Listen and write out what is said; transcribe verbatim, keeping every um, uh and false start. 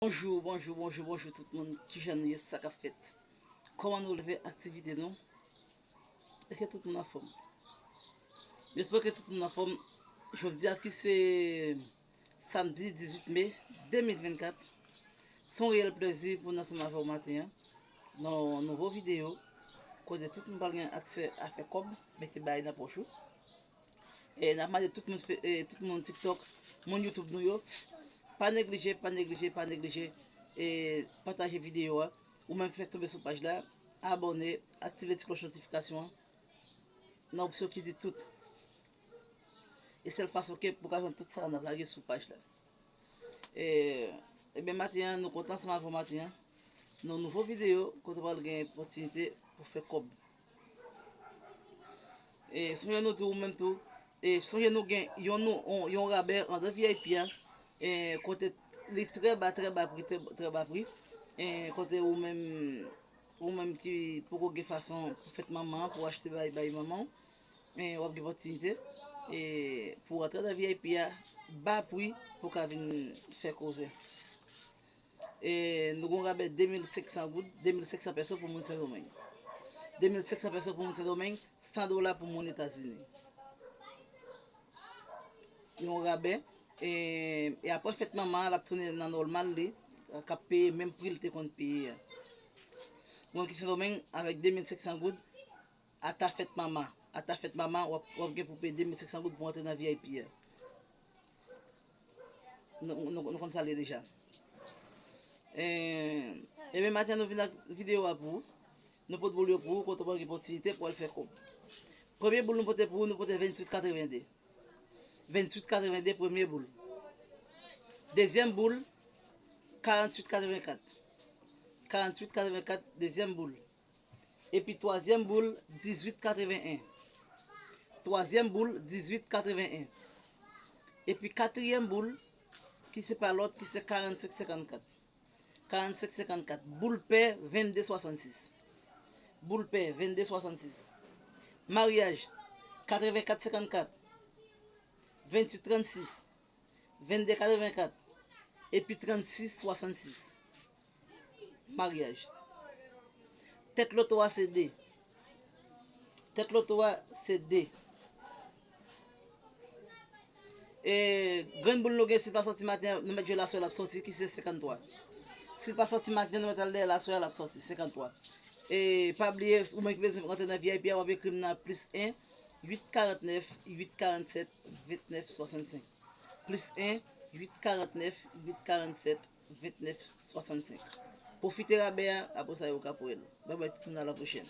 Bonjou, bonjou, bonjou, bonjou tout moun. Kijan nou ye, sa k ap fèt? Kòman nou leve, aktivite nou? Èske tout moun anfòm? M espere ke tout moun anfòm. Jodi a ki se samdi dizuit me de mil vennkat, se yon reyèl plezi pou n ansanm avè w maten an nan yon nouvo videyo kote tout moun pral gen aksè a fè kòb, mete bagay nan pòch ou. E n ap mande tout moun, fe- e, tout moun TikTok, moun YouTube nou yo, pa neglije, pa neglije, pa neglije e pataje videyo a. Ou menm ki fèk tonbe sou paj la, abòne, aktive ti klòch notifikasyon an nan opsyon ki di tout. E sèl fason ke pou ka jwenn tout sa n ap lage sou paj la. E, ebyen, maten an, nou kontan ansanm avè w maten an nan nouvo videyo kote w pral gen opòtinite pou fè kòb. E sonje nou tou, ou menm tou, e sonje nou gen yon, nou, yon, yon rabè anndan V I P a, e kote li trè ba, trè ba pri, trè, trè ba pri. E kote ou menm, ou menm ki poko gen fason pou fèt manman an, pou achte bay, bay manman w, e w ap gen opòtinite e pou rantre nan V I P a, ba pri pou ka vin fè koze. E nou gon rabè de mil senk san goud, de mil senk san peso pou moun Sendomeng. De mil senk san peso pou moun Sendomeng, san dola pou moun Etazini. Yon rabè. E, e apre fèt manman an, l ap tounen nan nòmal li, k ap peye menm pri l te konn peye a. Moun ki Sendomeng, avèk de mil senk san goud, ata fèt manman, ata fèt manman, w ap, w ap gen pou peye de mil senk san goud pou antre nan V I P a. Nou, nou, nou konn sa l ye deja. E, ebyen, maten nou vin ak videyo a pou ou. Nou pot boul yo pou ou, kote w pral gen opòtinite pou al fè kòb. Premye boul nou pote pou ou, nou pote venntuit katrevende. Venntuit katrevende, premye boul. Dezyèm boul, karanntuit katrevenkat. Karanntuit katrevenkat, dezyèm boul. Epi twazyèm boul, dizuit katreven en. Twazyèm boul, dizuit katreven en. Epi katriyèm boul, ki se pa lòt, ki se karannsenk senkannkat. Karannsenk senkannkat. Boul pè, vennde swasannsis. Boul pè, vennde swasannsis. Maryaj, katrevenkat senkannkat. Venntuit trannsis. Vennde katrevenkat. Epi trannsis swasannsis. Maryaj. Tèt loto a se de. Tèt loto a se de. E grenn boul nou gen, si l pa sòti maten, nou mèt jwe l aswè, l ap sòti, ki se senkanntwa. Si l pa sòti maten, nou mèt al dèyè l aswè, l ap sòti, senkanntwa. E pa bliye, ou menm ki bezwen rantre nan V I P a, w ap ekri m nan plis en, uit karannèf, uit karannsèt, vennèf swasannsenk. Plis en, uit karannèf, uit karannsèt, vennèf swasannsenk. Pwofite rabè a, apre sa yo ka pran l. Babay tout moun, a la pwochèn.